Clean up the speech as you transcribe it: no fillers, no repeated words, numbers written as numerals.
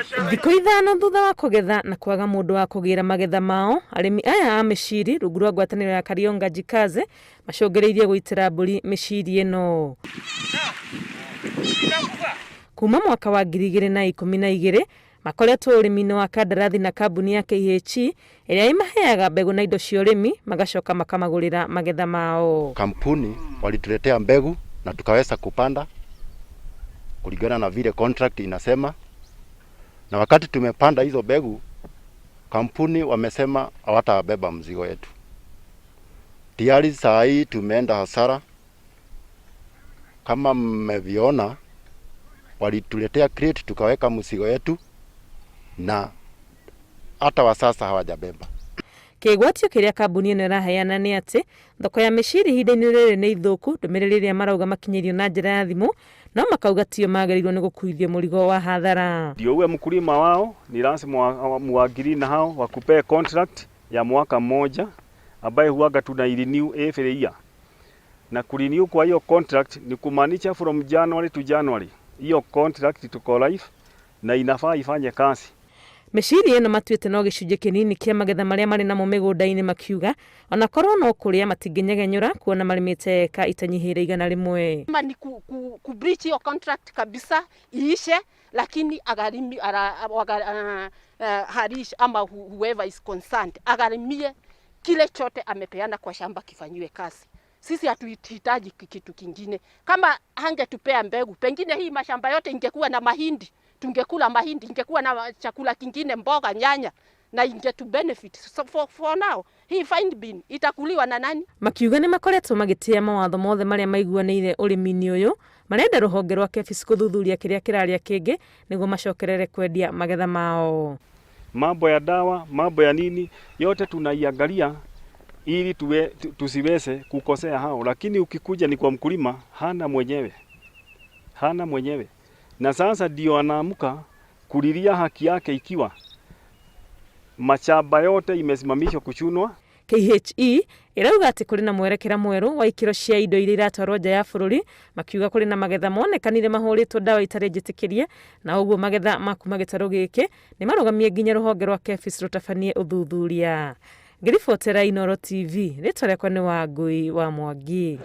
Thikũ 5 thutha wa kũgetha na kwaga mũndũ wa kũgĩra magetha mao, arĩmi aya a mĩciri rungu rwa ngwatanĩro ya Karionga Jikaze macũngĩrĩirie gũitĩra mbũri mĩciri ĩno. Kuma mwaka wa 2012 makoretwo ũrĩmi-inĩ wa kandarathi na kambuni ya KHE ĩrĩa ĩmaheaga mbegũ na indo cia ũrĩmi magacoka makamagũrĩra magetha mao. Kampuni walituletea mbegu na tukaweza kupanda kulingana na vile contract inasema, na wakati tumepanda hizo mbegu, kampuni wamesema hawatabeba mzigo wetu. Tayari saa hii tumeenda hasara. Kama mmeviona, walituletea crate tukaweka mzigo yetu na hata wa sasa hawajabeba. Kĩgwatio kĩrĩa kambuni ĩno ĩraheana nĩ atĩ thoko ya mĩciri ihinda-inĩ rĩrĩ nĩ ithũku, ndũmĩrĩri ĩrĩa marauga makinyĩirio na njĩra ya thimũ no makauga tio magĩrĩirwo nĩ gũkuithio mũrigo wa hathara. Ndio uwe mkulima wao ni lazima muagree na hao wakupee contract ya mwaka mmoja ambaye huaga tuna renew every year. Na kurenew kwa hiyo contract ni kumaanisha from January to January hiyo contract tuko live na inafaa ifanye kazi. Mĩciri ĩno matuĩte no gĩcunjĩ kĩnini kĩa magetha marĩa marĩ namo mĩgũnda-inĩ, makiuga onakorwo no kũrĩa matingĩnyegenyũra kuona marĩmĩte eka itanyihĩire 100. Kama ni ku breach hiyo contract kabisa iishe, lakini agharimi ara, waga, Harish ama whoever is concerned agharimie kile chote amepeana kwa shamba kifanyiwe kazi. Sisi hatuhitaji kitu kingine. Kama hangetupea mbegu, pengine hii mashamba yote ingekuwa na mahindi, tungekula mahindi, ingekuwa na chakula kingine, mboga, nyanya, na ingetu benefit. So for now, hii fine bean itakuliwa na nani? Makiuga nĩ makoretwo magĩtĩa mawatho mothe marĩa maiguanĩire ũrĩmi-inĩ ũyũ, marenda rũhonge rwa KEPHIS gũthuthuria kĩrĩa kĩrarĩa kĩngĩ nĩguo macokerere kwendia magetha mao. Mambo ya dawa, mambo ya nini, yote tunaiangalia ili tusiweze kukosea hao, lakini ukikuja ni kwa mkulima hana mwenyewe, hana mwenyewe, na sasa ndio anaamka kulilia haki yake ikiwa mashamba yote imesimamishwa kuchunwa. KHE ĩrauga atĩ kũrĩ na mwerekera mwerũ wa ikĩro cia indo iria iratwarwo nja ya bũrũri, makiuga kũrĩ na magetha monekanire mahũrĩtwo ndawa itarĩ njĩtĩkĩrie, na ũguo magetha ma kuma gĩtarũ gĩkĩ nĩ marũgamie nginya rũhonge rwa KEPHIS rũtabanie ũthuthuria. Ngĩribotera Inooro TV, rĩtwa rĩakwa nĩ Wangui wa Mwangi.